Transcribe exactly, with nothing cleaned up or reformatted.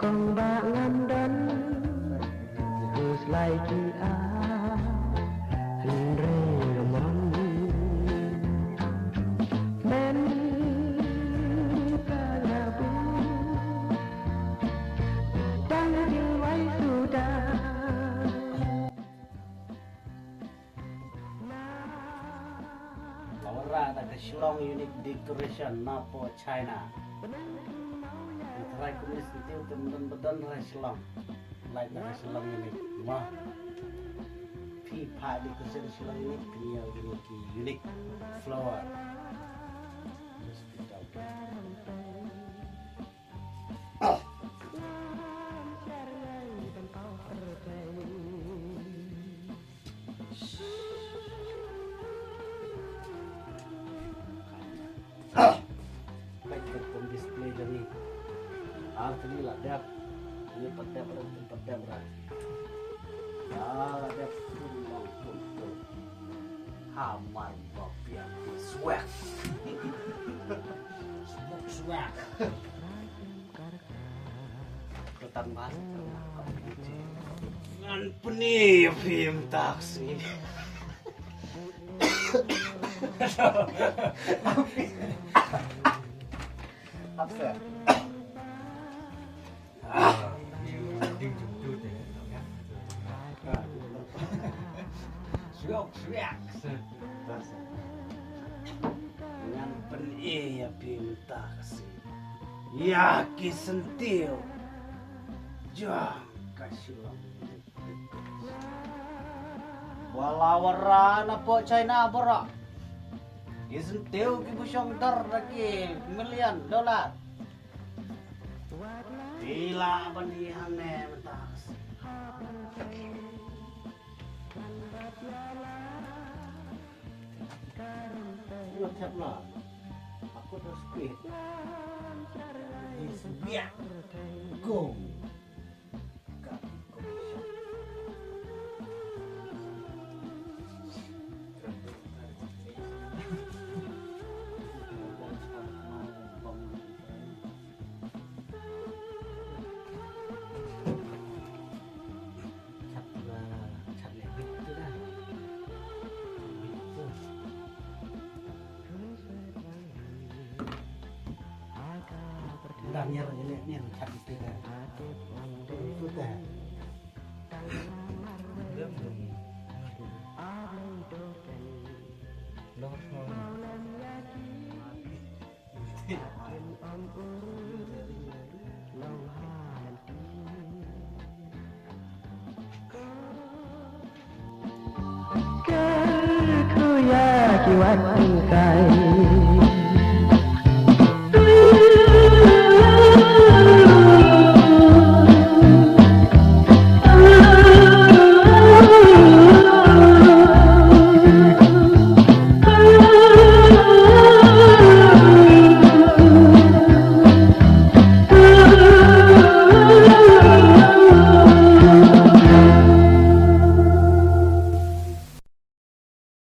Kong ba ngam don, us lai ki a, hynrei mon. Men ka la bu, dang dil wai suda. Lawara da ka Shillong Unique Decoration na po China. Ngi tharai kumne syntiew te mynta ba don ha Shillong. Lait na ka Shillong Unique. Mo. Phi phah decoration Shillong Unique, phi ïoh kine ki unique flower. Just put out. Peit ka kum display jong ngi. Ar tylli la dep. Ngi pat dep ra, ngi pat dep ra. Ah, la dep. Kum long kum kum. Hamar ba piang swag. Smoke swag. Ngan pyni ïa phi mynta ka sngi. Upset. Shuak, shuak. Ngan pyni ïa phi mynta ka sngi ïa ki syntiew jong ka Shillong. Ba la wanrah na po China baroh. Ki syntiew kiba shong dor da ki million dollar. Phi lah ban ïoh hangne mynta ka sngi. Nga thep na. Aku dah speed. Is biak. Go. Kyrkhu ïa ki wat tyngkai.